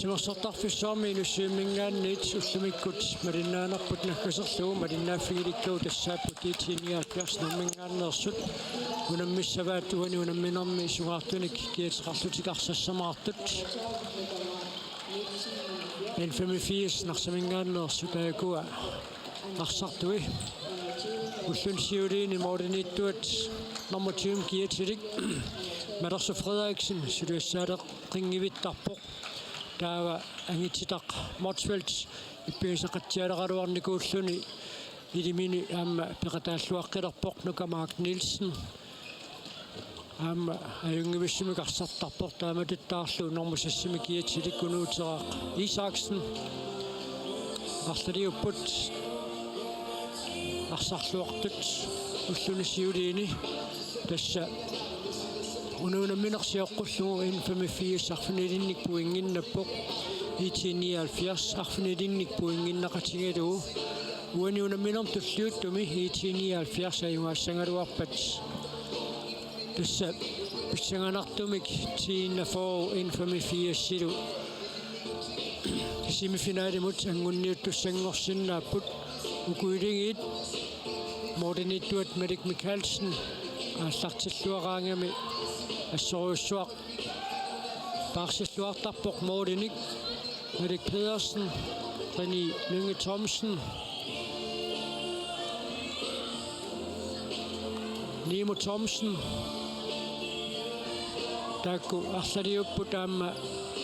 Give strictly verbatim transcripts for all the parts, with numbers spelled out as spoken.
Timersortarfissuarmi Inussivimminngaanniit ullumikkut malinnaanerput naggaserlugu malinnaaffigilikkagut tassaapput I T nioghalvfjerds Nuumminngaanneersut unammissavaat uani unamminermi sungaartunik kiateqarlutik arsassamaartut. N femogfirs Narsaminngaanneersut taakku arsartui. Ulluni siuliini målimiittuat nummer tyve kiatilik Malersu Frederiksen suliassaaleqinngivittarpoq. Taava angititaq Motzfeldt ippigisaqatsialeraluarnikuulluni ilimini aamma peqataalluaqqilerpoq Nuka Mark Nielsen. Aamma ajunngivissumik arsartarpoq taamatuttaarlu nummer seksimi kiatilik Kunuuteraq Isaksen. Arlaliupput arsarluartut ulluni siuliini tassa una unamminersioqqullugu N femogfirs arfinilinnik pointinnginnappoq. I T nioghalvfjerds arfinilinnik pointinnginnaqatigalugu uani unamminermi tulliuttumi I T nioghalvfjerds ajugaassagaluarpat tassa pissanganartumik T enogfyrre N femogfirsilu semifinalimut anguniuttussanngorsinnaapput. Uku iligiit målimiittuat Malik Mikaelsen aallartilluaraangami assorujussuaq paarsilluartarpoq målinik. Malik Pedersen, René Lynge Thomsen, Nimo Thomsen. Taakku arlaliupput aamma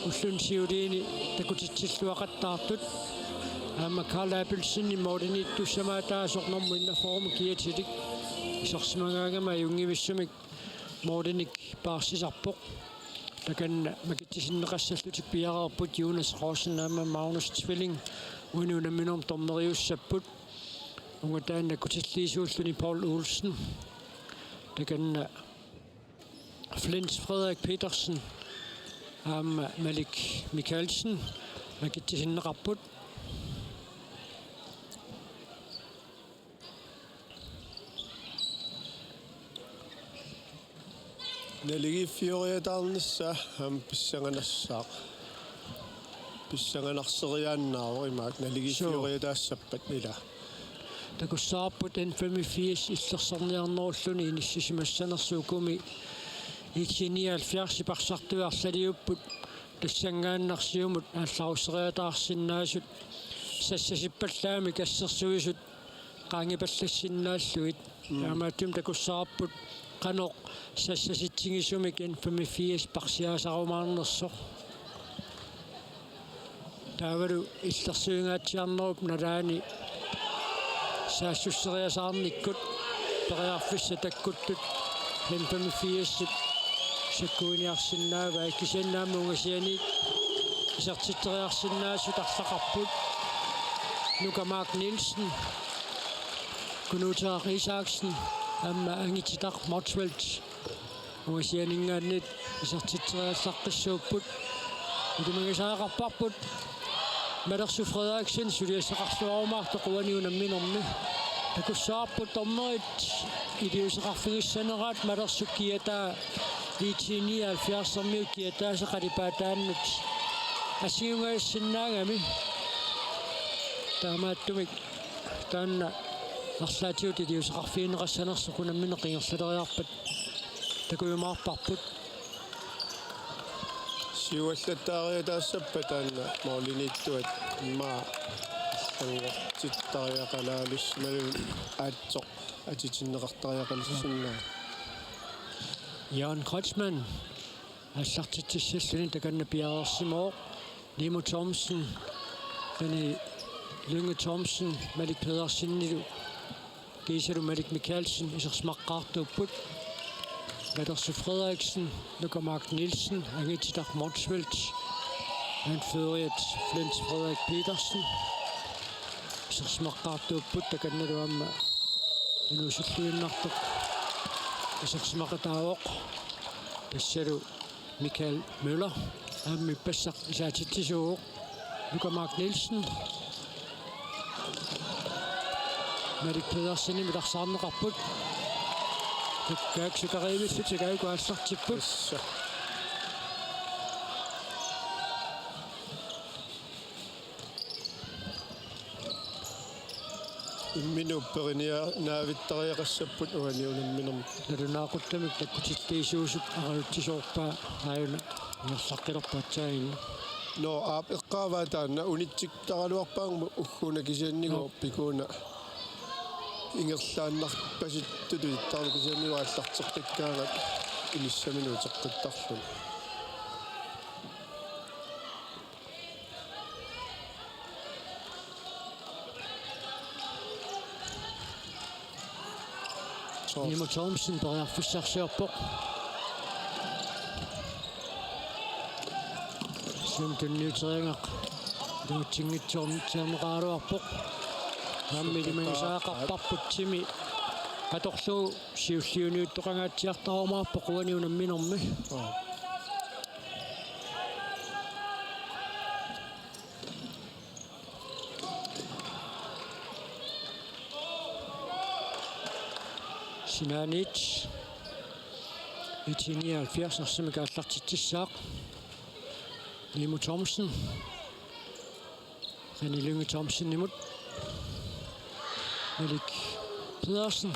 ulluni siuliini takutitsilluaqattaartut. Aamma Karl Abelsenip målimiittussamaataasoq nummer enogfyrre kiatilik isersimagaangami ajunngivissumik målinik paarsisarpoq. Takanna makitsisinneqassallutik piareerput Jonas Rosen aamma Magnus Tvilling uani unamminermi dommeriussapput. Ungataanna kutilliisuulluni Paul Olsen. Takanna Flens Frederik Petersen aamma Malik Mikaelsen makitsisinneqarput. Naligiiffioriataarnissaa aamma pissanganassaaq. Pissanganarseriaannaavoq imaak naligiiffioriataassappat ila. Takussavarput N femogfirs illersorniarnerulluni inissisimassanersoq ukumi I T nioghalvfjerds iparsartui arlaliupput tassanngaannaq siumut aallarusseriataarsinnaasut sassasippallaamik assersuisut qaangipallassinnaallugit. Mm. Taamaattumik takussavarput qanoq sassasitsigisumik N femogfirs parsiaasarumaarnersoq. Taavalu illersuingaatsiarnerup nalaani saassusseriasaarnikkut periarfissat takkuttut N femogfirsip sakkuiniarsinnaavai, kisianni aamma ungasianiit isertitseriarsinnaasut arlaqarput. Nuka Mark Nielsen, Kunuuteraq Isaksen aamma angititaq Motzfeldt ungasianinngaanniit isertitseriallaqqissuupput. Ilimagisariaqarparput Malersu Frederiksen suliassaqarluarumaartoq uani unamminermi. Takussavarput dommerit iliuuseqarfigissaneraat Malersuk kiataa I T nioghalvfjerdsermiut kiataasa qalipaataannut assigiungajassinnaagami. Taamaattumik taanna arlaatigut iliuuseqarfigineqassanersoq unammineq ingerlaleriarpat takujumaarparput. Siuallattaareertaassappat taanna målimiittuat immaqa allanngortittariaqalaalussi imaluunniit aatsoq atitinneqartariaqalersinnaa. Jan Kreutzmann aallartitsissalluni takanna piareersimavoq. Nimo Thomsen, René Lynge Thomsen, Malik Pedersenilu kiisalu Malik Mikaelsen isersimaqqaartuupput. Malersu Frederiksen, Nuka Mark Nielsen, angititaq Motzfeldt, anføreriat Flens Frederik Petersen isersimaqqaartuupput. Takannalu aamma inuusulluinnartoq isersimaqataavoq. Tassalu Michael Møller aamma ippassaq isaatitsisuuvoq. Nuka Mark Nielsen. Malik Pedersenimit arsaarneqarput. Kukkaak sukariivillutik aajuku aallartipput. Tassa. Imminut periniaannaavittariaqassapput uani unamminermi. Nalunaaquttamik nakkutilliisuusup arajutsisoorpaa aajuna ingerlaqqilerpoq aatsaat. Nå, aap, eqqaavaa taanna unitsittaraluarpaammat ugguuna kisianni. Nå. Pikuuna ingerlaannarpasittutuittaarlu kisianni aallarteqqikkaangat inissamini uteqqittarluni. Nimo Thomsen periarfissarsiorpoq. Siumut tunniuteriagaq iluatsinngitsoorn-, -tsiarneqaraluarpoq. Aamma ilimagisaqarparput timi atorlugu siulliuniuttoqangaatsiartarumaarpoq uani unamminermi. Sinaaniit I T nioghalvfjerds arsamik aallartitsissaaq. Nimo Thomsen. René Lynge Thomsenimut. Malik Pedersen.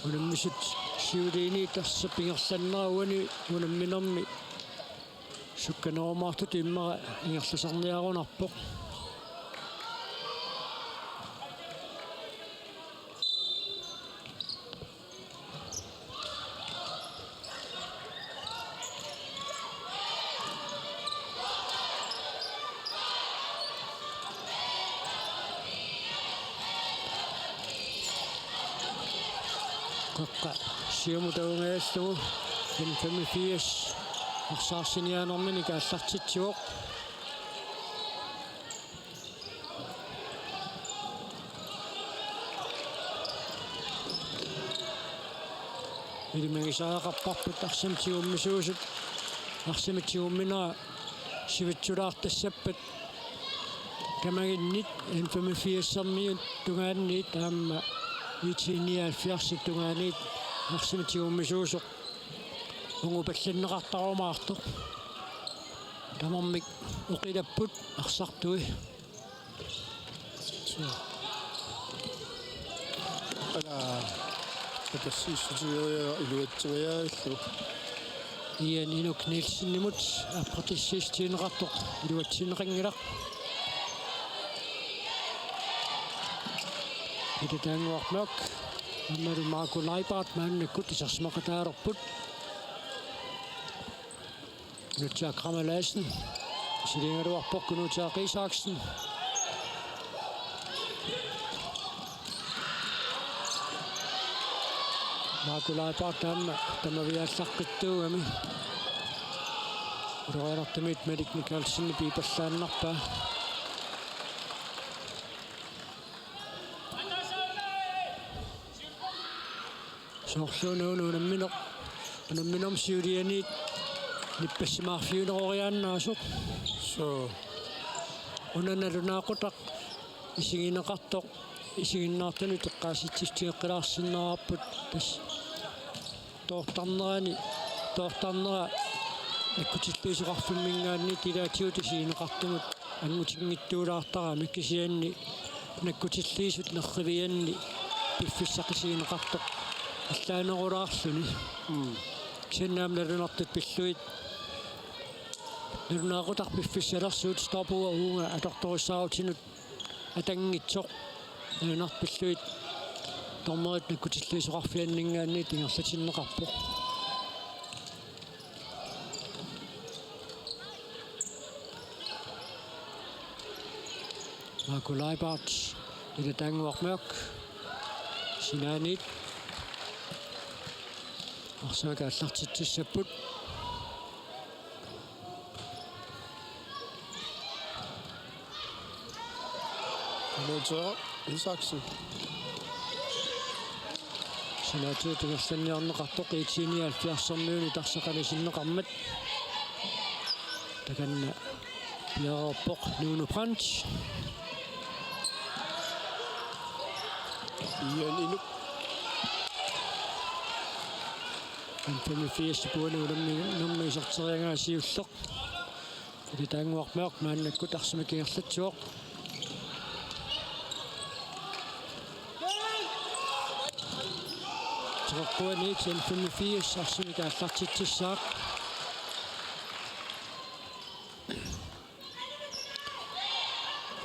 Unammisut siuliini tassa pingerlannera uani unamminermi sukkanerumaartut immaqa ingerlasarniarunarpoq. Qeqqa siumut avangajallugu N femogfirs arsaarsiniaanerminik aallartitsivoq. Ilimagisariaqarparput arsamik tigummisuusut, arsamik tigumminera sivitsulaartassappat tamaginnit N femogfirsermiut tungaanniit aamma I T nioghalvfjerdsip tungaanniit arsamik tigummisuusoq ungupallanneqartarumaartoq. Tamarmik oqilapput arsartui. Ala, tapersiissutigeriarlugu iluatsingajavillu. Ian Inuk Nielsenimut apersiissutiginiartoq iluatsinneqanngilaq. Ida Tannguaq Mørch aammalu Marco Leibart maannakkut isersimaqataalerput. Nutsaak Rama Lassen. Siligaluarpoq Nutsaak Isaksen. Marco Leibart aamma tamaviaallaqqittuugami. Ulorianartumiit Malik Mikaelsenip piipallaannarpaa. Soorluuna una unammineq, unamminermi siulianiit nippassimaarfiuneroriaannaasoq. Suu. Una nalunaaqutaq isigineqartoq, isiginnaartunut eqqaasitsissutigeqqilaarsinnaavarput tassa. Toortarnerani, toortarnera nakkutilliisoqarfimminngaanniit ilaatigut isigineqartugut angutinngitsuulaartarami kisianni nakkutilliisut nerrivianni piffissaq isigineqartoq allaanerulaarluni. Mm. Kisianni aamma nalunartut pillugit nalunaaqutaq piffissalersuut stoppugut uunga atortorissaarutinut atanngitsoq. Nalunartut pillugit dommerit nakkutilliisoqarfianninngaanniit ingerlatinneqarpoq. Marco Leibart, Ida Tannguaq Mørch, sinaaniit arsamik aallartitsissapput. Nutsaaq Isaksen. Sinaatigut ingerlanniarneqartoq I T nioghalvfjerdsermiunit arsaq anisinneqarmat. Takanna piareerpoq Nuno Brandt. Ian Inuk. N femogfirs uani unamminermi iserteriagaa siulleq. Ilitaannguaq Mørch maannakkut arsamik ingerlatsivoq. Teqeqquaniit N femogfirs arsamik aallartitsissaaq.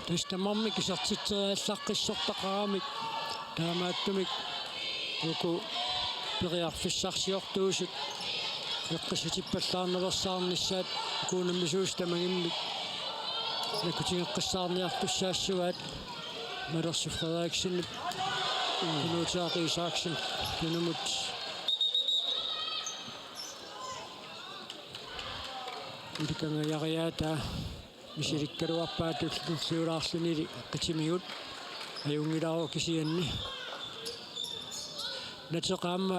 Tassa tamarmik isertitseriallaqqissortaqaramik, taamaattumik uku periarfissarsiortuusut eqqissitippallaarnaveersaarnissaat uku unammisuusut tamangimmik nakutigeqqissaarniartussaassavaat. Malersi Frederiksenip Kunuutaaq Isaksen tunumut ilikangajariaataa misilikkaluarpaa tulliulaarlunili qitimigut ajunngilaavoq kisianni. Nateq aamma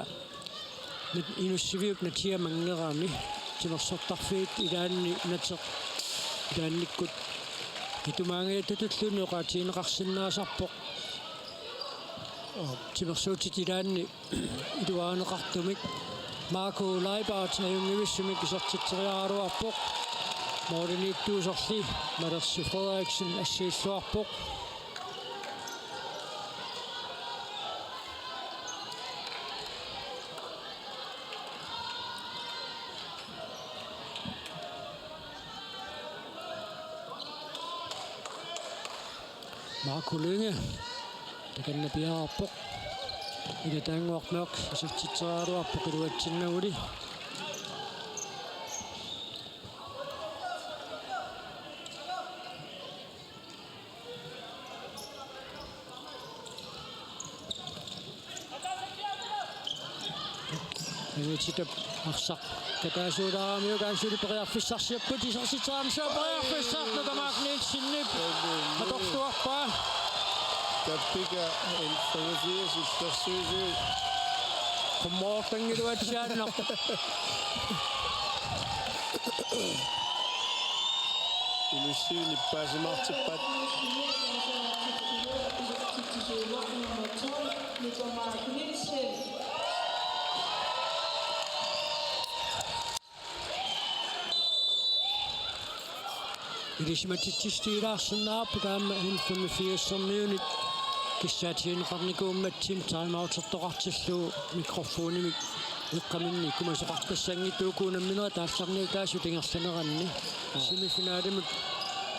nat-, inussiviup natiamanngerami timersortarfiit ilaanni Nateq ilaannikkut qitumaagiatutulluunniit oqaatigineqarsinnaasarpoq. Timersuutit ilaanni iluarineqartumik. Marco Leibart ajunngivissumik isertitseriaraluarpoq. Målimiittuusorli Malersi Frederiksen assiilluarpoq. Marco Lynge takanna piareerpoq. Ilitaannguaq Mørch isertitseriaraluarpoq iluatsinnaguli. Angititap arsaq kataasuulaaramiuk aamma suli periarfissarsiorput isertitseriarnissaa, periarfissaq Nuka Mark Nielsenip atorluarpaa. Tappika N femogfirs illersuisui. Qummoortanngiluatsiaannaq. Inussiviup nippaasimaartippat. Ilisimatitsissutigilaarsinnaavarput aamma N femogfirsermiunit kissaatigineqarnikuummatsinnut timeoutertoqartillugu mikrofonimik eqqaminni ikkumasoqartassanngitsoq uku unamminerat aallarniutaasut ingerlaneranni. Semifinalimut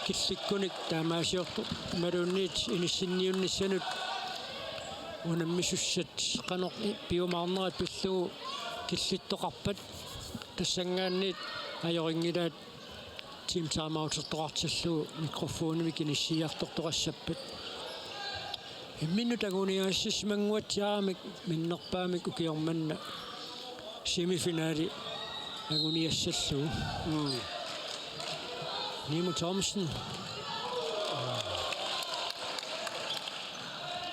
killikkunik taamaasiortoq imaluunniit inissinniunnissanut unammisussat qanoq piumaarnerat pillugu killittoqarpat tassanngaanniit ajorinngilaat timeoutertoqartillugu mikrofonimik inissiiartortoqassappat. Imminnut anguniagassissimanguatsiaramik minnerpaamik ukioq manna semifinali anguniassallugu. Mm. Nimo Thomsen.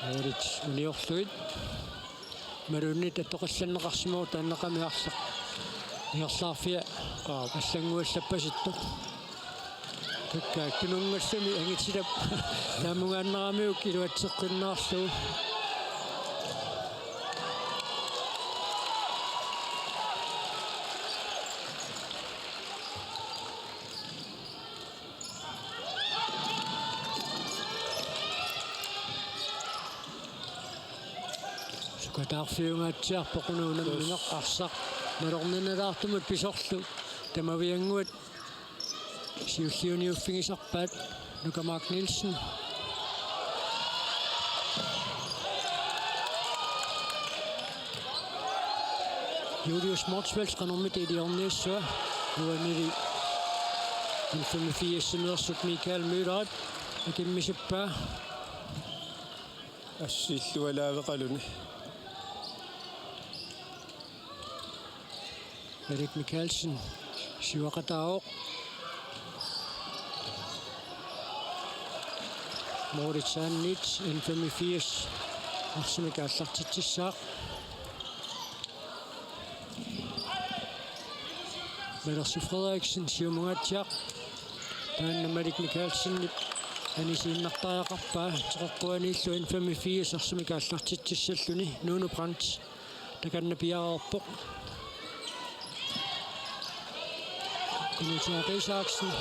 Aarit uniorlugit. Imaluunniit attoqallanneqarsimavoq taannaqami arlaq. Ingerlaarfia. Aap. Allannguallappasittoq. Takkaak tununngalluni angititap taammugaannaramiuk iluatseqqinnaarlugu. Sukataarfiungaatsiarpoq una unammineq arsaq. Malorninalaartumut pisorlu tamaviannguat siulliuniuffigisarpaat Nuka Mark Nielsen. Julius Motzfeldt qanormita iliorniassava. Uanili N femogfirsimeersut Michael Møller akimmisappaa. Assillualaaveqaluni. Erik Mikaelsen siuaqataavoq. Moritz Annit N femogfirs arsamik aallartitsissaaq. Malersi Frederiksen siumungaatsiaq. Taanna Malik Mikaelsenip anisiinnartariaqarpaa Teqeqquaniillu N femogfirs arsamik aallartitsissalluni. Nuno Brandt takanna piareerpoq. Kunuutaaq Isaksen.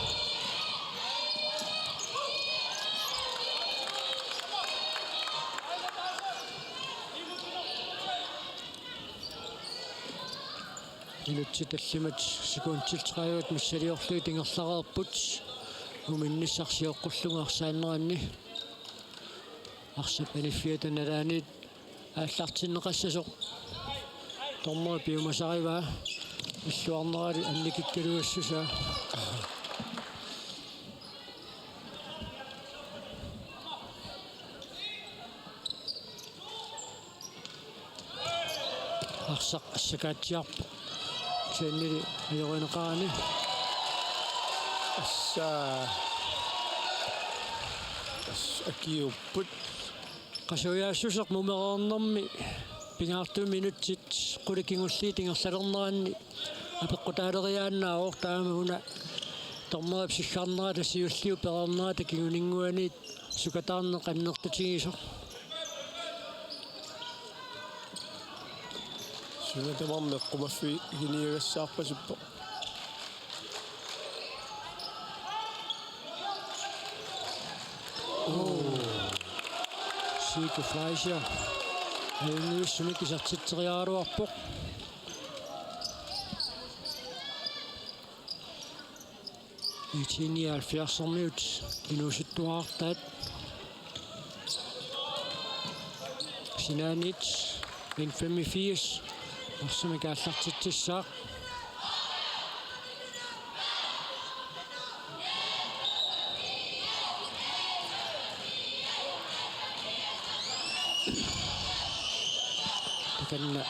Minutsit tallimat sekundit tredive missiliorlugit ingerlareerput. Uminnissaq sioqqullugu arsaanneranni. Arsap aniffiata nalaaniit aallartinneqassasoq. Dommeri piumasarivaa. Illuarnerali annikikkaluassusaa. Arsaq assakaatsiarpoq. Kisiannili ajorineqarani. Assa. Assa akiupput. Qasujaassuseq mumereernermi pingaartumik minutsit qulit kingulliit ingerlalerneranni apeqqutaaleriaannaavoq, taama una dommerip siggarnerata siulliup pereernerata kinguninnguaniit sukataarneq annertutigisoq. Suna tamarmi eqqumaffigineqassaarpasippoq. Sigurd Fleischer. Ajunngivissumik isertitseriaraluarpoq. Nitten nioghalvfjerdsermiut inuusuttuarartaat. Sinaaniit N femogfirs arsamik aallartitsissaaq. Takanna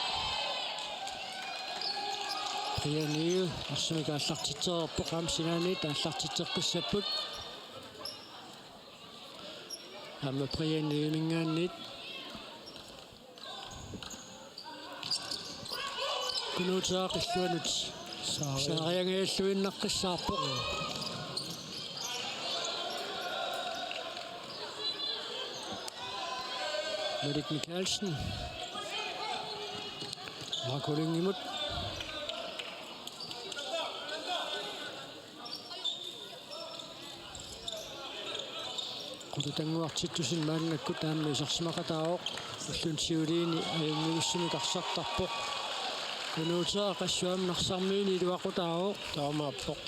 Brian Egede arsamik aallartitsereerpoq, aamma sinaaniit aallartitseqqissapput. Aamma Brian Egedeminngaanniit. Kunuuteeraq illuanut saariangajalluinnaqqissaarpoq. Malik Mikaelsen. Marco Lyngemut. Qulutannguaq Titussenip maannakkut aamma isersimaqataavoq, ulluni siuliini ajunngivissumik arsartarpoq. Kunuuteeraq qassit aamma narsarmiuni iluaqutaavoq. Taamaappoq.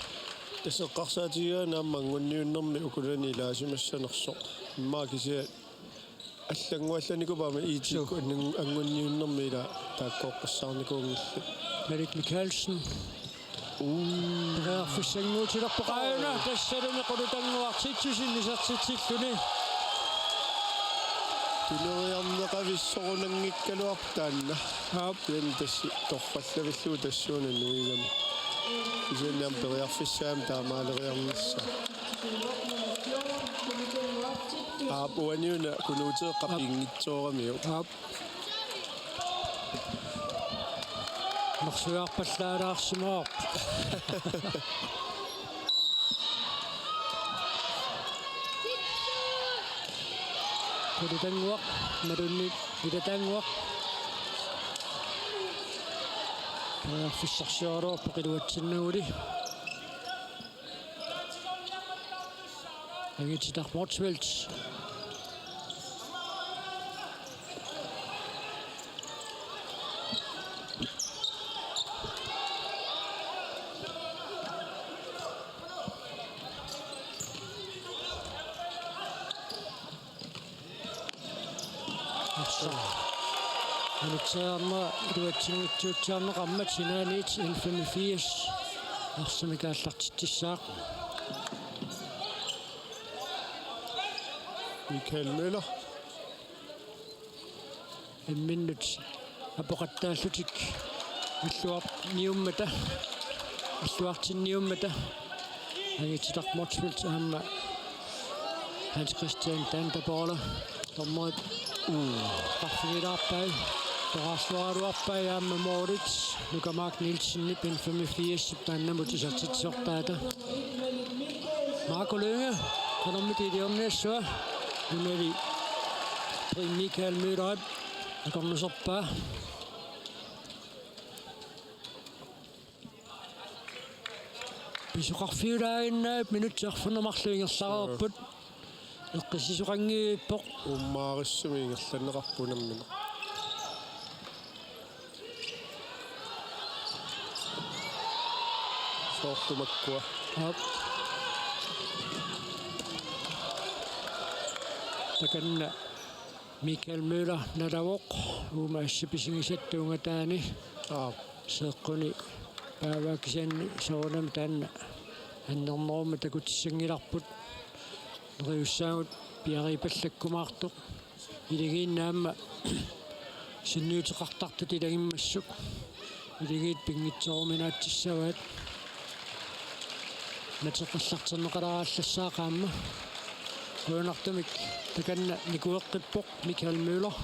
Tassa eqqarsaatigigaanni aamma anguniunnermi ukulani ilaasimassanersoq. Immaqa kisianni allannguallanikuupput aamma I T-kkut angun-, anguniunnermi ila taakkooqqissaarnikuunngillat. Malik Mikaelsen. Uu. Periarfissannguutilerpoq aajuna, tassalumi Qulutannguaq Titussen isertitsilluni. Tuneriarneqavissorunanngikkaluarpoq taanna. Aap. Kisianni tassa torrallavillugu tassuuna nuigami. Kisianni aamma periarfissaammat taamaaleriarnissaa. Aap, uaniuna Kunuuteeqqap pinngitsooramiuk. Aap. Marsujaarpallaalaarsimavoq. Qulutannguaq, imaluunniit Ilataannguaq. Periarfissarsioraluarpoq iluatsinnaguli. Angititaq Motzfeldt. Arsaq. Anitsaarma iluatsinngitsuutsiarneqarmat sinaaniit N femogfirs. Arsamik aallartitsissaaq. Michael Møller. Imminnut apoqattaallutik illuarniummata, illuartinniummata, Angititaq Motzfeldt aamma Hans Christian Danderborle. Dommerit, uu, qarfigilaarpai, toraarsuaraluarpai aamma målit, Nuka Mark Nielsenip N femogfirsip taannamut isertitsisortaata. Marco Lynge, qanormita iliorniassava, unali Brian Michael Møllerip akornuserpaa. Pisoqarfiulaaginnavippoq, minutsit arfineq marluk ingerlareerput. Eqqissisoqanngivippoq. Uummaarissumik ingerlanneqarpoq unammineq. Toortumakkua. Aap. Takanna Michael Møller nalavoq uuma assut pisigisattuunga taani. Aap. Seeqquni paavaa kisianni soorunami taanna annernerummat takutissanngilarput. Neriussaagut piariipallakkumaartoq. Ilagiinnaamma sunniuteqartartut ilagimmassuk. Ilagiit pinngitsoorumaatsissavaat. Nateqqallartinneqalaagallassaaq aamma. Qujanartumik takanna nikueqqippoq Michael Møller.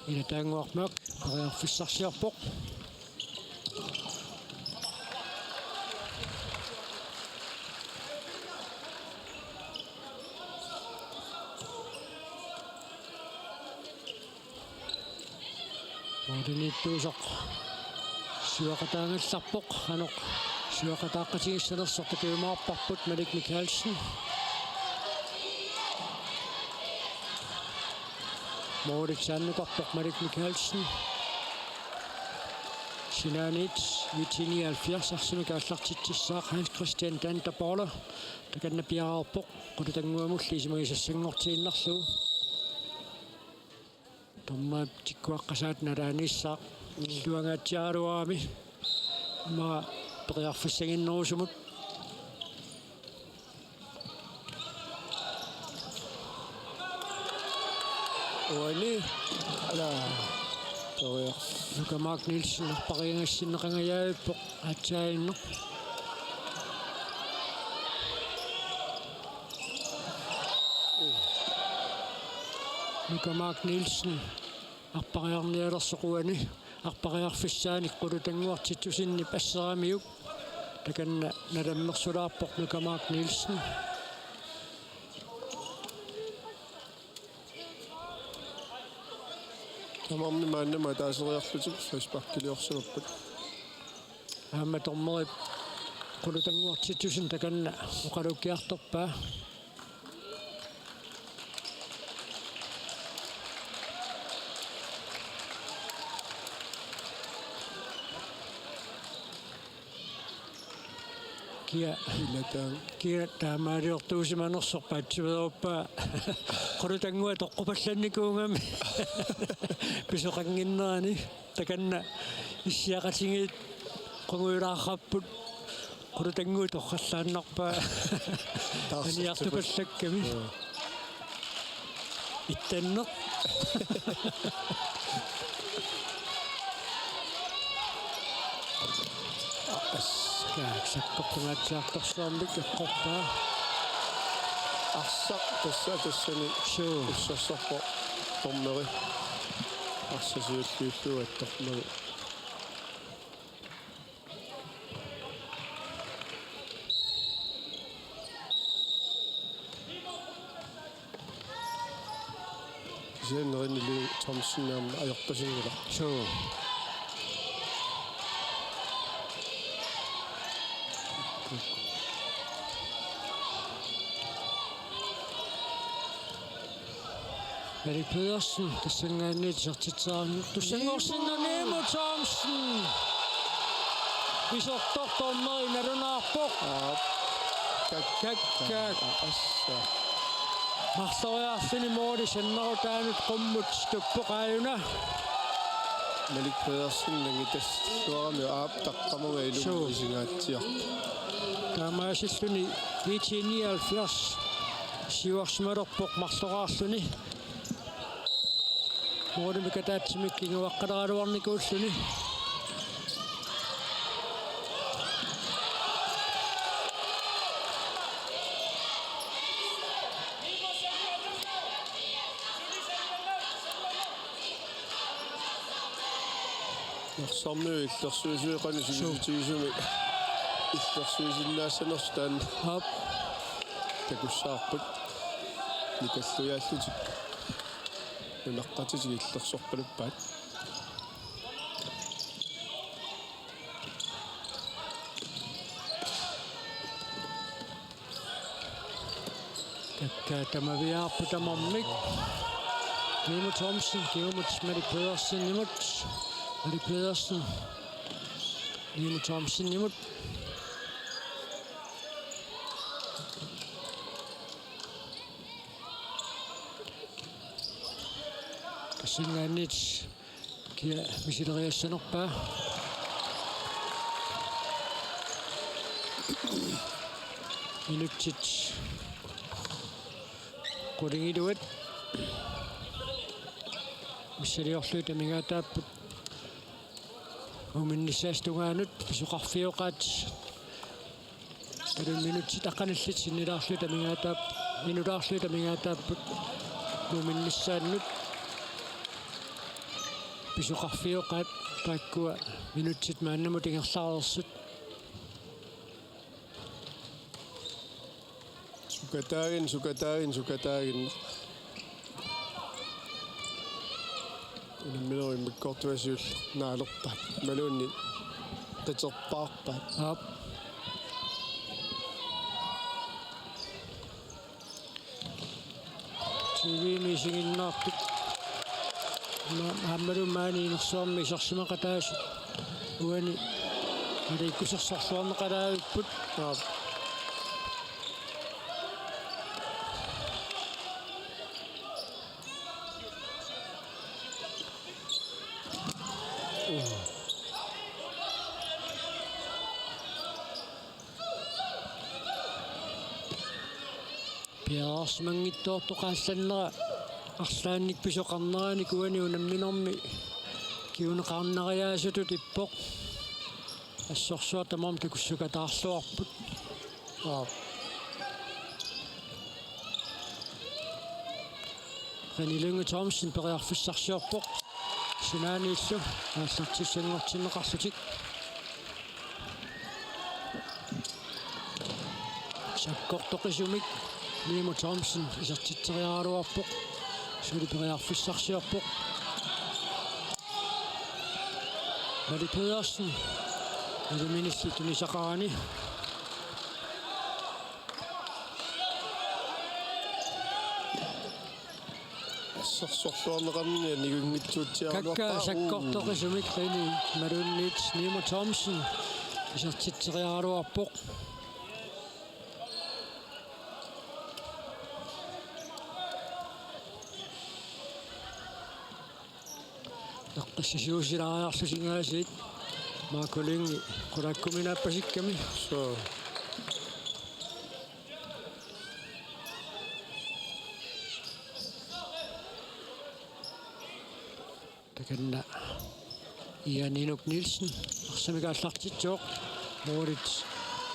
Ila taannguarmik periarfissarsiorpoq. Målimiittuusoq sivaqataagallarpoq, qanoq sivaqataaqqatigissanersoq takujumaarparput Malik Mikaelsen. Målit saannukarpoq Malik Mikaelsen. Sinaaniit IT nioghalvfjerds arsamik aallartitsissaaq Hans Christian Danterbolle. Takanna piareerpoq, Qulutannguamulli isumagisassanngortiinnarlugu. Dommerip tikkuaqqasaat nalaaniissaaq illuangaatsiaraluarami. Immaqa periarfissaginnerusumut. Uani. Ala. Toriar. Nuka Mark Nielsen arpariagassinneqangajavippoq aatsaaginnaq. Nuka Mark Nielsen arpariarnialersoq uani arpariarfissaanik Qulutannguartittusinni passeramiuk. Takanna nalammersulaarpoq Nuka Mark Nielsen. Tamarmik maannamut ataaseriarlutik frisparkiliorsimapput. Aamma dommerip Qulutannguartittusin takanna oqalukkiartorpaa. Kia. Ilataan. Kia taamaaliortuusimanersoq paatsiveeruppaa. Qulutannguaq toqqupallannikuugami. Pisoqannginnerani. Takanna issiaqatigiit qungujulaarput. Qulutannguaq torrallaannarpaa. Taarsertugut. Aniartupallakkami. Joo. Ittanneq. As-, ka-, sakkortungaatsiartorsuarmik eqqorpaa. Arsaq tassa tassani. Suu. Ussersorpoq dommeri. Arsaq siulliullugu attornagu. Kisianni René Lund Thomsen aamma ajorpasinngilaq. Suu. Erik Pedersen, tassanngaanniit isertitseqarn-, tussanngorsinnaa Nimo Thomsen. Isertortormeri nalunaarpoq. Aap. Kak-, kak-, kak. Assa. Marloriarluni måli sannerutaanut qummut stuppoq aajuna. Malik Pedersen nangitassuarami aap taqqamunga ilumut. Suu. Isingaatsiarpoq. Taamaasilluni IT nioghalvfjerds siuarsimalerpoq marloraarluni. Målimik ataatsimik kinguaqqaleraluarnikuulluni. Narsarmiut illersuisuiqani. Suu. Sivisutigisumik illersuisinnaassanersoq taanna. Aap. takussavarput. Nikallujaallutik nunaqqatitik illersorpaluppaat. Takka tamaviaarput tamarmik. Nimo Thomsen, kingumut Malik Pedersenimut. Malik Pedersen. Nimo Thomsenimut. Qassingaanniit kia misileriassanerpaa. Minutsit qulingiluat. Missiliorlugit amigaataapput. Uuminnissaasa tungaanut pisoqarfioqaat. Taavalu minutsit aqqanillit sinnilaarlugit amigaataap-, inulaarlugit amigaataapput uuminnissaannut. Pisoqarfioqaat taakkua minutsit maannamut ingerlareersut. Sukataagin, sukataagin, sukataagin. Unamminerup immikkoortuata siulleq naalerpaat. Imaluunniit qiterpaarpaat. Aap. T V-mi isiginnaartut. Ma-, aammalu maani inersuarmi isersimaqataasut. Uani malikkusersorluarneqalaavipput. Aap. Piareersimanngitsoortoq aallannera arlaannik pisoqarneranik uani unamminermi kinguneqarnariaasutut ippoq. Assorsuaq tamarmik takussukataarluarput. Aap. René Lynge Thomsen periarfissarsiorpoq. Sinaaniillu aallartissanngortinneqarlutik. Sakkortoqisumik Nimo Thomsen isertitseriaraluarpoq. Suli periarfissarsiorpoq. Malik Pedersen. Iliminilli tunisaqarani. Assersorluarneqarnianikuunngitsuutsiaraluarpaa. Kakkaak sakkortoqisumik René imaluunniit Nimo Thomsen isertitseriaraluarpoq. Naqqissisuusilaariarlutik aasiit Marco Lynge qulakkuminaappasikkami. Suu. Takanna Ian Inuk Nielsen arsamik aallartitsivoq. Målit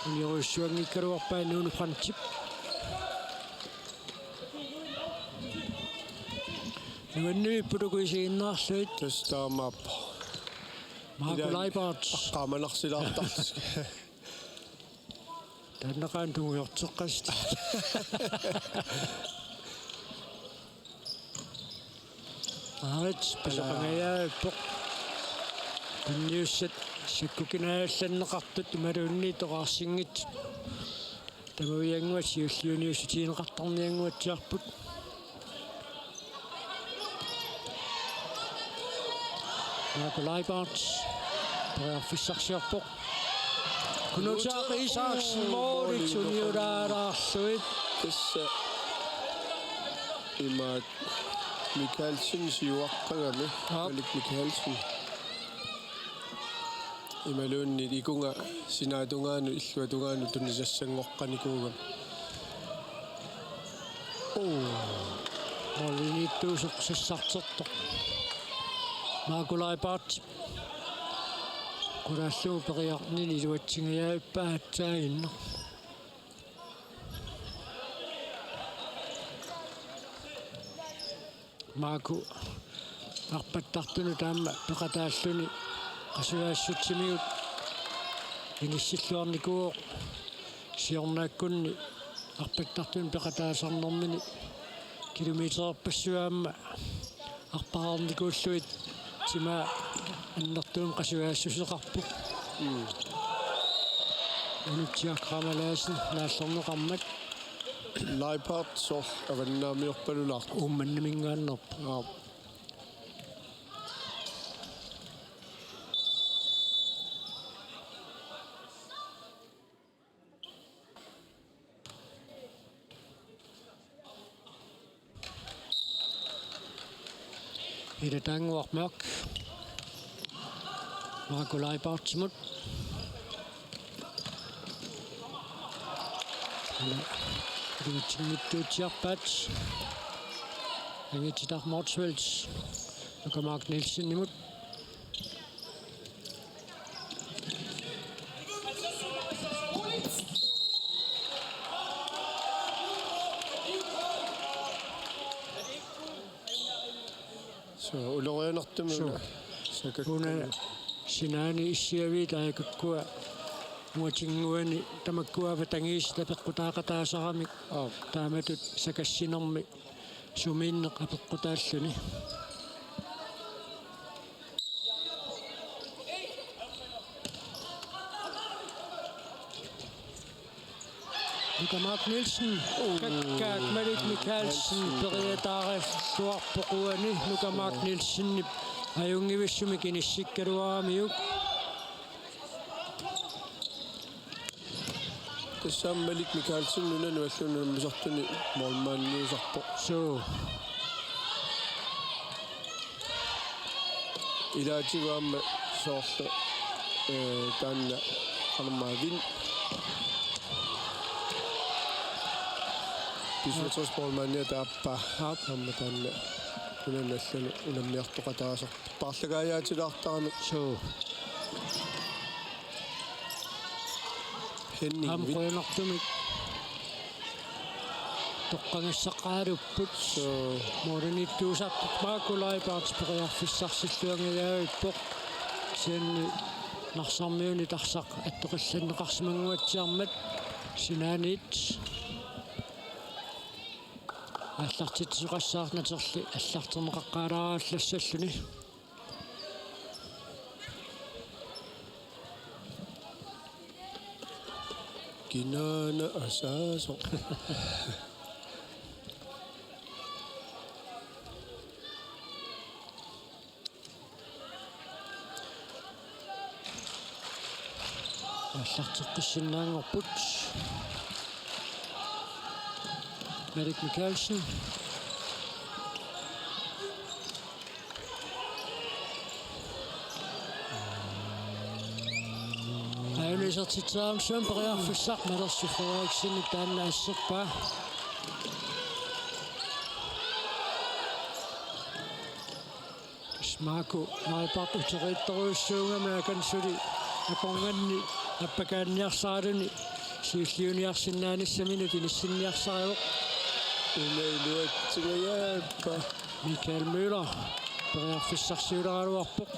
uniorujussuanngikkaluarpaa Nuno Frandsenip. Nuannivipput uku isiginnaarlugit. Tassa taamaappoq. Marco Leibhardt. Aqqaamanarsilaartarlutik. Taanna qanoq tungujorteqqasut. Aarit, pisoqangajavippoq. Tunniussat sakkukinajallanneqartut imaluunniit toqqarsinngitsut. Tamaviannguaq siulliuniussutigineqartarniannguatsiarput. Marco Leibhardt periarfissarsiorpoq. Knut Isaksen målit uniulaarlugu. Tassa imaat Mikaelsen siuaqqagami. Aap. Malik Mikaelsen. Imaluunniit ikunga sinaatungaanut illuatungaanut tunisassanngoqqanikuugami. Oo. Målimiittuusoq sassartertoq. Marco Leibhardt. Qulaallugu periarnini iluatsingajavippaa aatsaannguaq. Marco arpattartunut aamma peqataalluni qasujaassutsimigut inissilluarnikuuvoq siornaakkunni Arpattartuni peqataasarnermini kilometererpassuit aamma arpaarnikuullugit timaa annertuumik qasujaassuseqarpoq. Mm. Unutsiaq Kramalaisen naallerneqarmat. Leipart soorlu avannaamiorpalulaartoq. Uummannaminngaanneerpoq. Aap. Ila taannguaq Mørch. Marco Leibartimut. Ila, ila tingittuutsiarpaat. Angititaq Motzfeldt. Nuka Mark Nielsenimut. So, ulorianartumik. So. Una sinaani issiaviit aakakkua uatinnguani tamakkua avatangiisit apeqqutaaqataasaramik. Aap. Taamatut sakassinermi sumiinneq apeqqutaalluni. Nuka Mark Nielsen, kakkaak Malik Mikaelsen, periataaralluarpoq uani, Nuka Mark Nielsenip ajunngivissumik inissikkaluaramiuk. Tassa Malik Mikaelsen nunani ualluni unammisartuni målmandiusarpoq. Suu. Ilaatigut aamma soorlu, eh, taanna qanormaa Vind. B syvogtres målmandiata aappaa. Aap. Aamma taanna nunani allani unammiartoqataasarpoq. Paarlakaajaatilaartarami. Suu. Henning Aamma Vind. Qujanartumik toqqagassaqarupput. Suu. Målimiittuusarput Marco Leibart periarfissarsilluangajavippoq. Kisianni Narsarmiunit arsaq attoqillanneqarsimannguatsiarmat sinaaniit aallartitsisoqassaaq naterli aallarterneqaqqaalaarallassalluni. Kinaana asaasoq. Aallarteqqissinnaanngorput. Malik Mikaelsen. Ajunaartitsisarami periarfissaq Malersi Frederiksenip taanna asserpaa. Marco Leibart uteriittorujussuugami akan suli akornanni appakaanniarsaraluni siulliuniarsinnaanissaminut inissinniarsarivoq. Una iluatsingajaappa. Michael Møller periarfissarsiuleraluarpoq.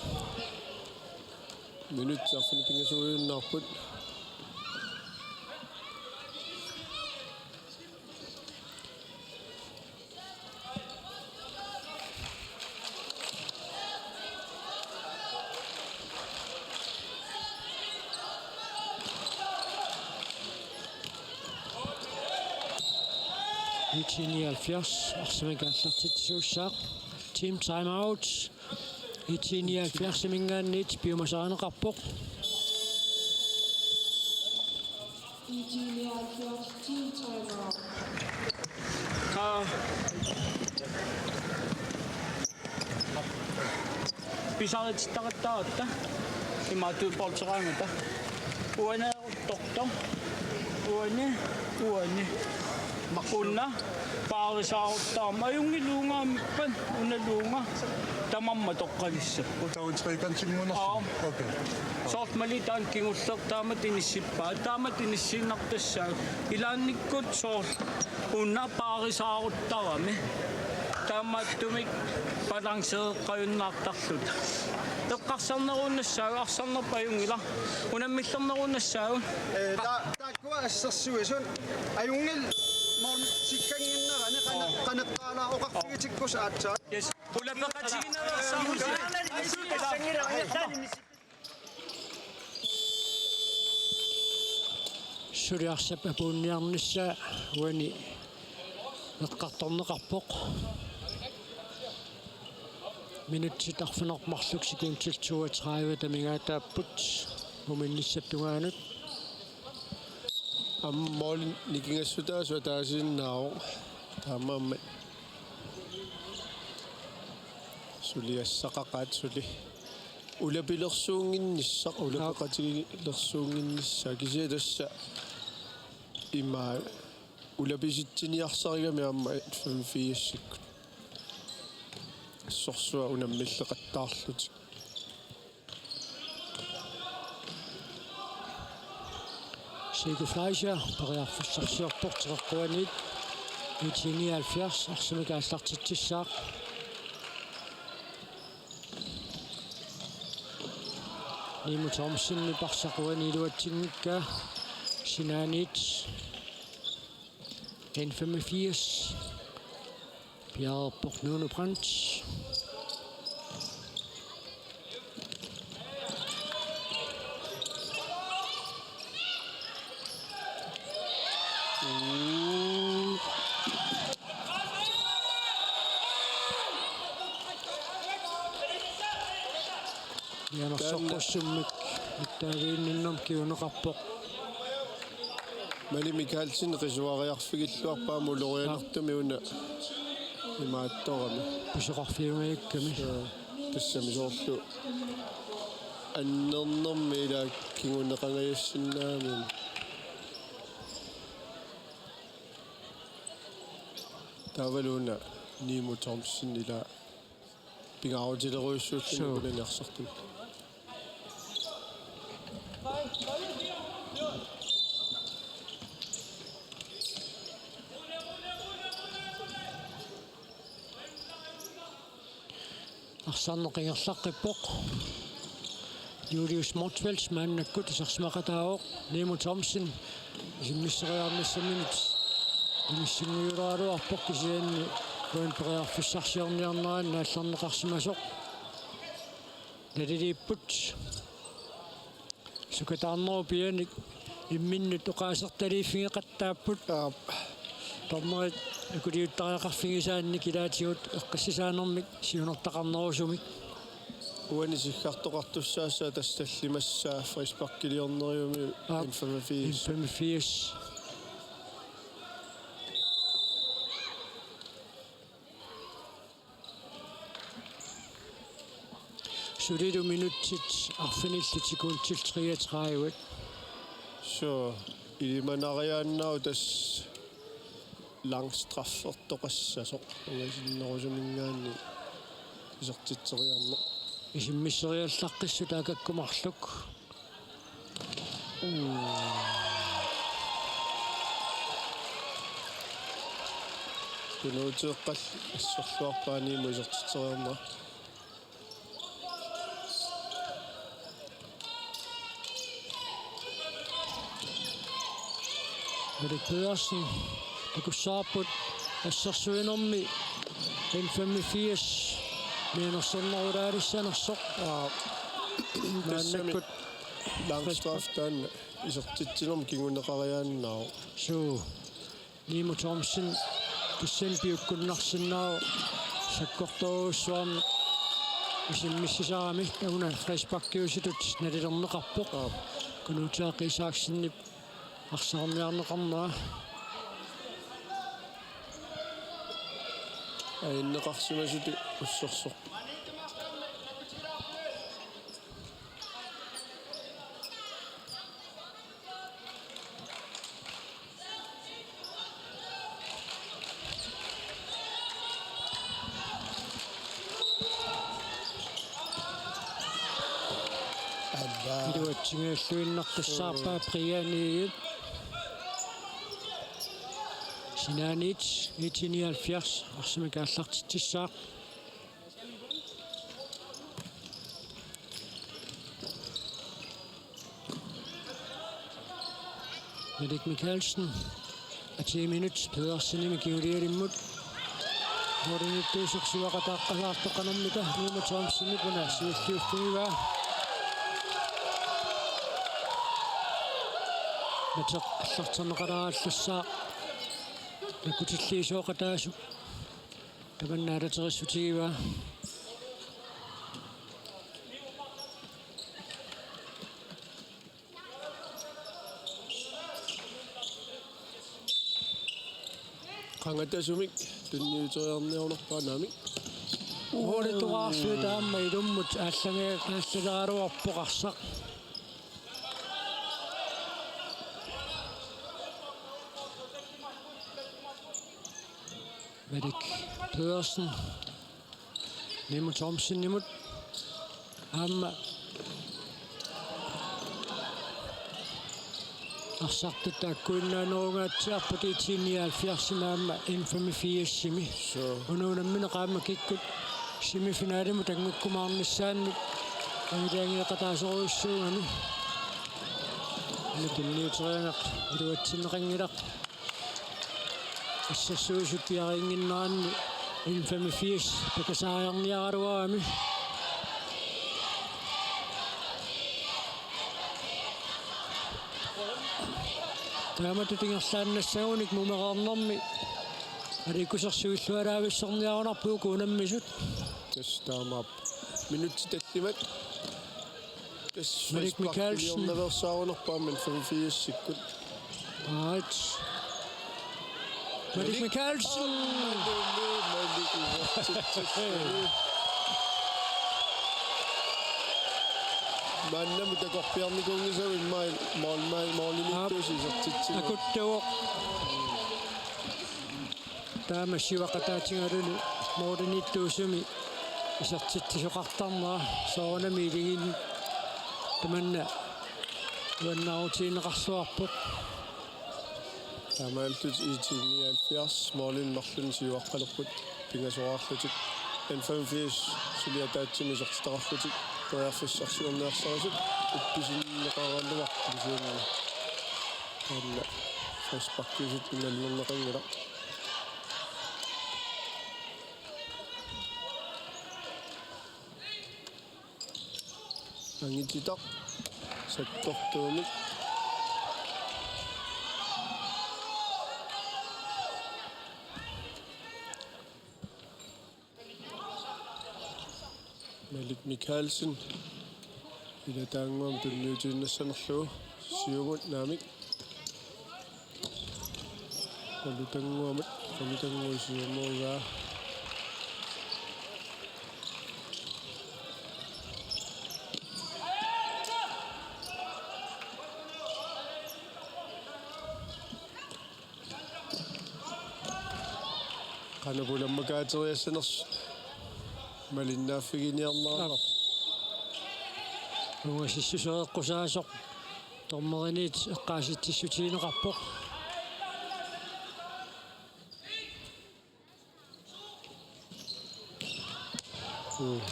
Minutsit arfineq-pingasuujunnaarput. IT nioghalvfjerds, arsamik aallartitsisuussaaq. Team timeout. IT nioghalvfjerdsiminngaanniit piumasarineqarpoq. IT nioghalvfjerds, team timeout. Aa. Pisaritittaqattaaratta. Imaattoq polteraangata. Uangaaruttortoq. Uani, uani. Una paarisaaruttaarama. Ajunngiluungaamippat, unaluunga. Tamarmik atoqqalissapput. Utaun trekantinngunersoq. Aap. Okay. Soorlu Malik taanna kingulleq taamatut inissippaa. Taamatut inissiinnartussaasoq. Ilaannikkut soorlu una paarisaaruttarami. Taamaattumik balanceeqqajunnaartarluta. Eqqarsarneruunnassaagut, arsarnerput ajunngilaq. Unammillerneruunnassaagut. Ee, ta-, taakkua assersuisut. Ajunngilaq målmandip sikkannginnerani qane-, qanoq oqarfigitikkussi aatsaat. Yes. Ulapeqatigiinneq arsarnerput. Suli arsap apuunniarnissaa uani eqqartorneqarpoq. Minutsit arfineq-marluk sekundit toogtredive amigaataapput uminnissap tungaanut. Aamma måli nikingassutaasut ataasiinnaavoq. Taamaammat suliassaqaqaat suli. Ulapilersuunnginnissaq, ulapeqatigilersuunnginnissaq, kisianni tassa ima ulapisitsiniarsarigami aamma femogfirsikkut. Assorsuaq unammilleqattaarlutik. Sigurd Fleischer periarfissarsiorpoq teqeqquaniit. IT nioghalvfjerds arsamik aallartitsissaaq. Nimo Thomsen arsaq uani iluatsinngikkaa sinaaniit. N femogfirs. Piareerpoq Nuno Brandt. Mianersoqqussummik ittaaviinninnermik kinguneqarpoq. Malik Mikaelsen qisuariarfigilluarpaa ulorianartumik una imaattorami. Pisoqarfiungajakkami. Soo, tassami soorlu annernermi ila kinguneqangajassinnaammat. Taavalu una Nimo Thomsen ila pingaarutilerujussuulluni. Suu. Nipulani arsartut. Arsarneq ingerlaqqippoq. Julius Motzfeldt maannakkut isersimaqataavoq. Nimo Thomsen isimmisseriarnissaminut inissinngujuleraluarpoq, kisianni uani periarfissarsiorniarnerani naallerneqarsimasoq. Naliliipput. Sukataarnerup pianik imminnut oqaasertaliiffigeqattaapput. Aap. Dommerit akuliuttariaqarfigisaannik ilaatigut eqqissisaanermik siunertaqarnerusumik. Uani siggartoqartussaassaaq tassa tallimassaa frisparkiliorneriumiuk. Aap. N femogfirs. N femogfirs. Sulilu minutsit arfinillit sekundit treogtredive. Soo, ilimanariaannaavoq tassa langstraffertoqassasoq ungasinnerusuminngaanniit isertitseriarneq. Isimmisseriallaqqissut taakakku marluk. Kunuuteeqqallu assorluarpaa Nimo isertitseriarnera. Erik Pedersen takussavarput assersuinermi N femogfirs mianersornerulaalissanersoq. Aa, tassami maannakkut langstraf taanna isertitsinermi kinguneqariaannaavoq. Suu. Nimo Thomsen tassani piukkunnarsinnaavoq sakkortoorujussuarnik isimmissisarami, una frisparkiusutut nalilerneqarpoq. Aap. Kunuuteaq Isaksenip arsaarniarneqarnera. Ajunneqarsimasutut ussersoq. Alla. Iluatsinngilluinnartussaarpaa Brianiit. Sinaaniit nitten nioghalvfjerds arsamik aallartitsissaaq. Malik Mikaelsen, Ati Minut Pedersenimit kingulliulimmut. Målimiittuusoq siuaqataaqqasaartoq qanormita Nimo Thomsenip una siulliuffigivaa. Mateq aallarterneqalaarallassaaq. Nakkutilliisooqataasut tamanna alaterissutigivaa. Qangatasumik tunniuteriarniarnerpaanami. Målituaarlui taama ilummut aallanga-, aallaleraluarpoq arsaq. Malik Pedersen. Nimo Thomsenimut. Aamma arsartut taakkuinnaanerungaatsiarput nitten nioghalvfjerdsimi aamma N femogfirsimi. Suu. Una unammineq aamma kikkut semifinalimut anngukkumaarnissaannut anguniaqqataasorujussuugami. Una tunniuteriagaq iluatsinneqanngilaq. Assersuisut piariinnginneranni N femogfirs pakasaariarniaraluarami. Taamatut ingerlaannassagunik mumereernermi aliikkusersuilluaraavissorniarunarput uku unammisut. Tassa taamaappoq. Minutsit tallimat. Tassa Malik Mikaelsen. Frisparkiliornaveersaarunarpoq aamma N femogfirsikkut. Right. Malik Malik. Mikaelsen. Malik, Malik, Malik. Maannamut takorpiarnikuunngisagut immaqa mål-, mål-, målimiittuusut isertitsineq. Akuttuvoq. Taama siuaqataatigaluni målimiittuusumi isertitsisoqartarnera soorunami iligiinnut tamanna nuannaarutigineqarluarpoq. Taamaalillutik nitten nioghalvfjerds målinik marlunnik siuaqqalerput pingasoraarlutik. N femogfirs suli ataatsimik isertitaqarlutik periarfissarsiorniarsarisut uppisinneqaraluarput kisianni. Taanna frisparkiusut ingerlanneqanngilaq. Angititaq sakkortuumik. Malik Mikaelsen. Ilataannguamik tunniutiinnassanerlugu. Siumut naamik. Qalutannguamut, qalutannguit siumuugaa. Qanoq ulammakaateriassanersut malinnaaffiginiarnerat. Ungasissuseq eqqusaasoq dommerinit eqqaasitsissutigineqarpoq.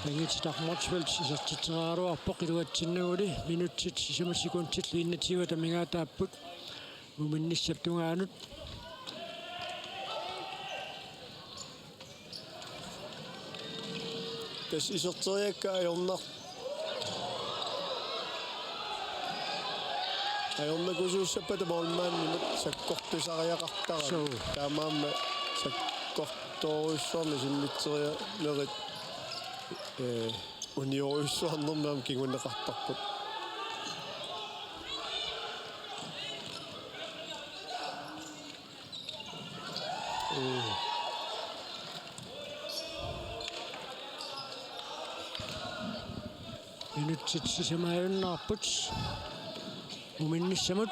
Angititaq Motzfeldt isertitseriaraluarpoq iluatsinnaguli minutsit sisamat sekundit enogtyve amigaataapput muminnissap tungaanut. Tassa iserteriakka ajornar-, ajornakusuussappata målmandimut sakkortusariaqartarami. Suu. Taamaammat sakkortoorujussuarnik simmitserianerit, ee, uniorujussuarnermi aamma kinguneqartarput. Minutsit sisamaajunnaarput muminnissamut.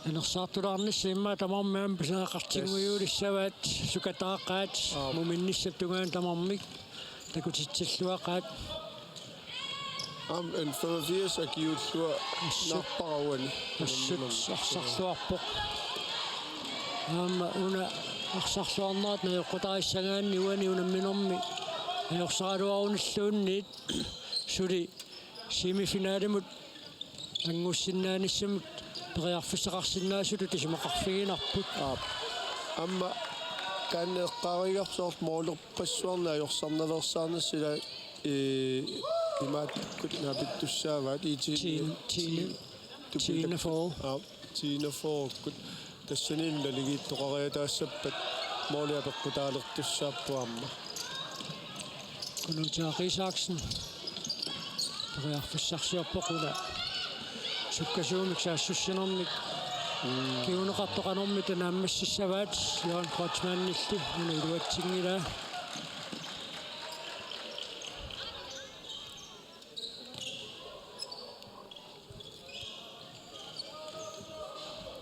Anersaartulaarnissaq immaqa tamarmik aamma pisariaqartinngujuulissavaat, sukataaqaat. Aap. Muminnissap tungaanut tamarmik takutitsilluaqaat. Aamma N femogfirs akiuullua. Assut. Nappara uani. Assut arsarluarpoq. Aamma una arsarluarnerat najoqqutarisagaanni uani unamminermi najorsaraluarunilluunniit suli semifinalimut angussinnaanissamut periarfissaqarsinnaasutut isumaqarfiginarput. Aap. Aamma taanna eqqaarigarput soorlu moolerpassuarnik ajorsarnaveersaarnissaq ila, ee, imaattukkut naapittussaavaat, ii, tiini, tiini, tiini, tiini fyrre. Aap, tiini fyrrekkut. Tassanilu naligiittoqariataassappat mooli apeqqutaalertussaapput aamma. Kunuutia Isaksen. Periarfissarsiorpoq una sukkasuumik saassussinermik. Mm. Kinguneqartoq qanormita naammassissavaat, Jørgen Kreutzmannilli una iluatsinngilaa.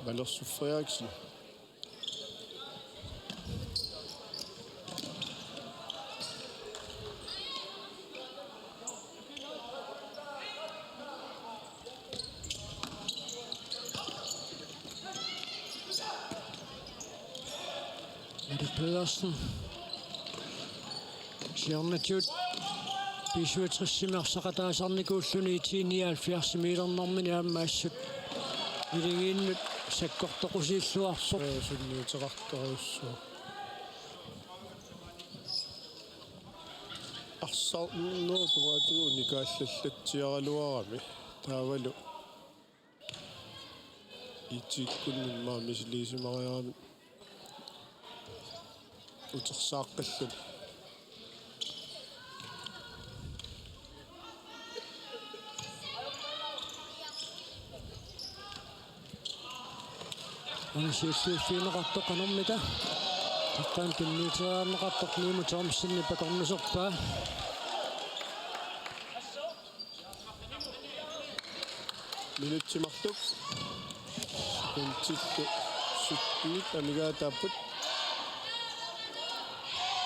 Malersup Frederiksen. Erik Pedersen. Siornatigut B syvogtresimi arsaqataasarnikuulluni I T nioghalvfjerdsimiilernermini aamma assut iligiinnut sakkortoqusiilluarpoq. Suu, sunniuteqartorujussuuvoq. Arsarnerup tungaatigut unikaallallatsiaraluarami taavalu. I T-kkunni immaqa misiliisimariarami utersaaqqilluni. Una siulliuffigineqartoq qanormita. Taqqan tunniuteriarneqartoq Nimo Thomsen ipakornuserpaa. Minutsit marluk. Sekundit syttenit amigaataapput.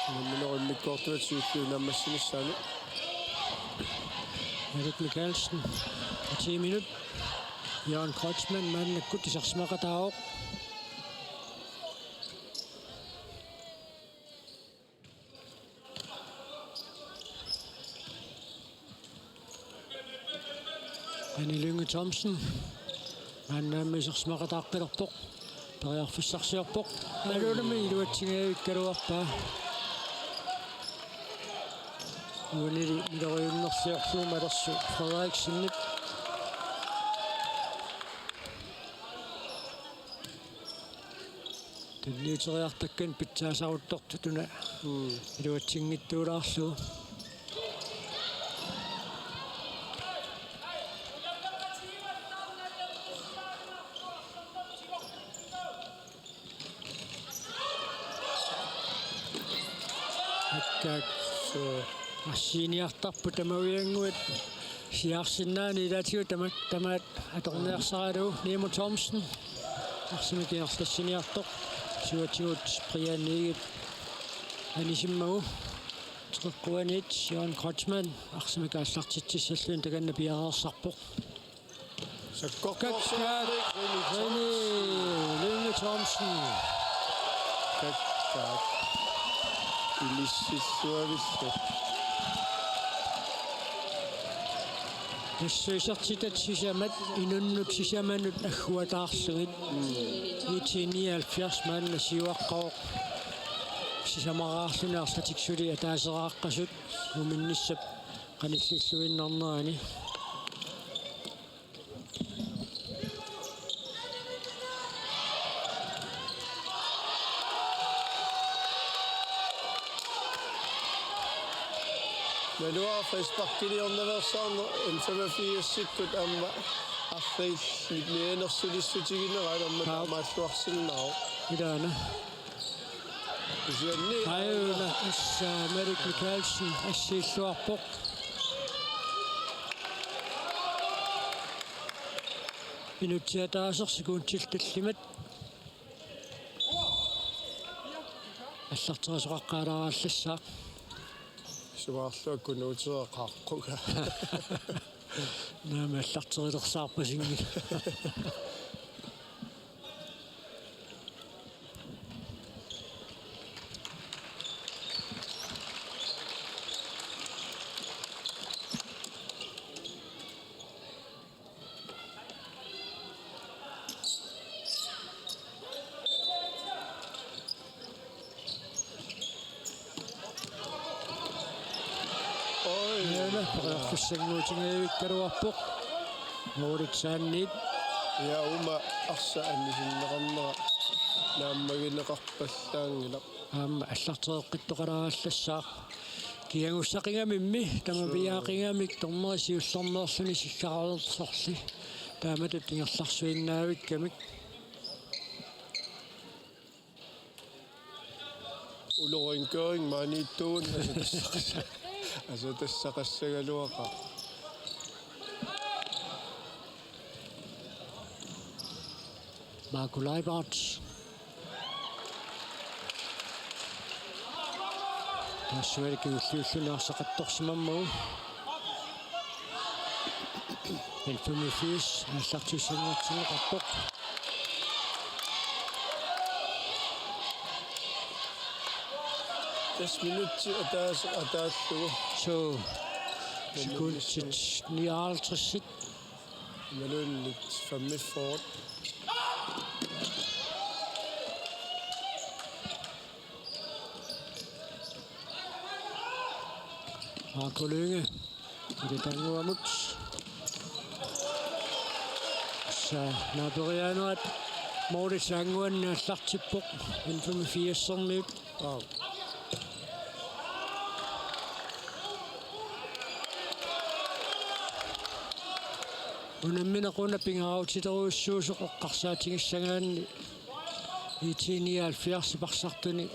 Unamminerup immikkoortuata siulliup naammassinissaanut. Erik Mikaelsen. Ti minut. Jørgen Kreutzmann maannakkut isersimaqataavoq. Ani Lynge Thomsen. Maannaammi isersimaqataaqqilerpoq. Periarfissarsiorpoq. Aluunami iluatsingajavikkaluarpaa. Uanili miloriunnerliorlugu Malersup Frederiksenip. Tunniuteriartakkanik pitsaasaruttortut una. Mm. Iluatsinngitsuulaarlugu. Akkaat. Suu. Assiiniartarput tamaviannguit siaarsinnaani ilaatigut tama-, tamaat atorniarsaralugu. Nimo Thomsen arsamik ingerlassiniartoq. Siuatsigut Brian Egedep anisimmagu. Teqeqquaniit Jørgen Kreutzmann arsamik aallartitsissalluni takanna piareersarpoq. Sakkortoq. Kakkaak. Rene Lynge Thomsen. Kakkaak. Inissilluavillu. Tassa isertitat sisamat inunnut sisamanut agguataarlugit. Mm. I T nioghalvfjerds maanna siuaqqavoq. Sisamaraarluni arlatik suli ataaseraaqqasut uminnissap qanillilluinnarnerani. Naluara frisparkiliornaveersaarneq N femogfirsikkut aamma arriillit mianersulissutigineraat aamma. Aap. Taamaalluarsinnaavoq. Ilaana. Kisianni. Aajuna, tassa Malik Mikaelsen assiilluarpoq. Minutsit ataaseq sekundit tallimat. Allarterisoqaqqaalaarallassaaq. Suaarluakku nuutereqaaqquga. Naamik, aallarterilersaarpasinngilaq. Oj. Aana periarfissannguutingajavikkaluarpoq. Nuulitsaanniit. Ja, uuma arsaq anisinneqarnera naammagineqarpallaanngilaq. Aamma aallartereqqittoqalaarallassaaq. Kiagussaqigamimmi, tamaviaaqigamik, dommeri siullermeerluni siggareersorli. Taamatut ingerlarsuinnaavikkamik. Ulorinkøring maaniittuun asatassaqassa-, asatassaqassagaluaqaaq. Marco Leibert. Tassuali kingulliulluni arsaq attorsimammagu. N femogfirs aallartissanngortinneqarpoq. Tassa minutsit ataaseq ataallugu. Suu. Sekundit nioghalvtreds. Imaluunniit femogfyrre. Marco Lynge. Ilitannguamut. Sa naaperiaanerat målip saannguanni aallartippoq. N femogfirsermiut. Aap. Unammineq una pingaarutilerujussuusoq eqqarsaatigissagaanni IT nioghalvfjerds parsartuni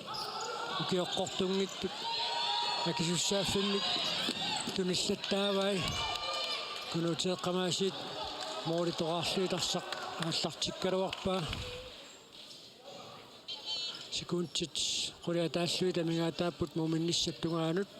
ukioqqortunngitsut akisussaaffimmik tunillattaavai. Kunuuteeqqamaasiit målip toqqarlugit arsaq aallartikkaluarpaa. Sekundit qulit ataallugit amigaataapput muminnissap tungaanut.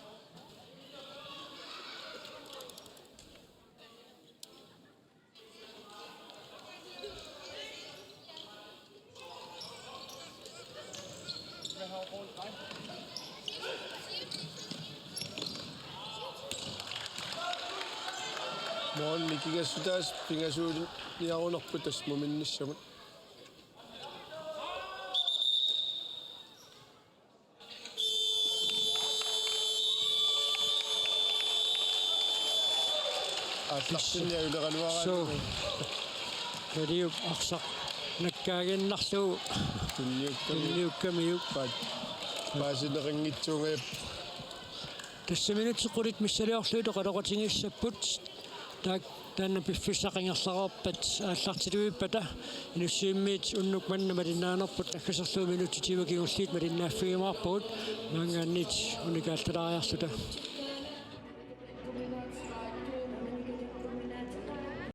Målip nikingassutaasa pingasuulluniarunarpoq tassa muminnissamut. Aallartinniarlugu. Suu. Kaliup arsaq nakkaaginnarlugu. Tunniukkamiuk. Tunniukkamiuk. Paat-, paasineqanngitsuugajappoq. Tassa minutsit qulit missiliorlugit oqaloqatigiissapput. Taak-, taanna piffissaq ingerlareerpat aallartilerpata, Inussivimmiit unnuk manna malinnaanerput, naggaserlugu minutsit tyve kingulliit malinnaaffigiumaarpagut, maanngaanniit unikaaltalaariarluta.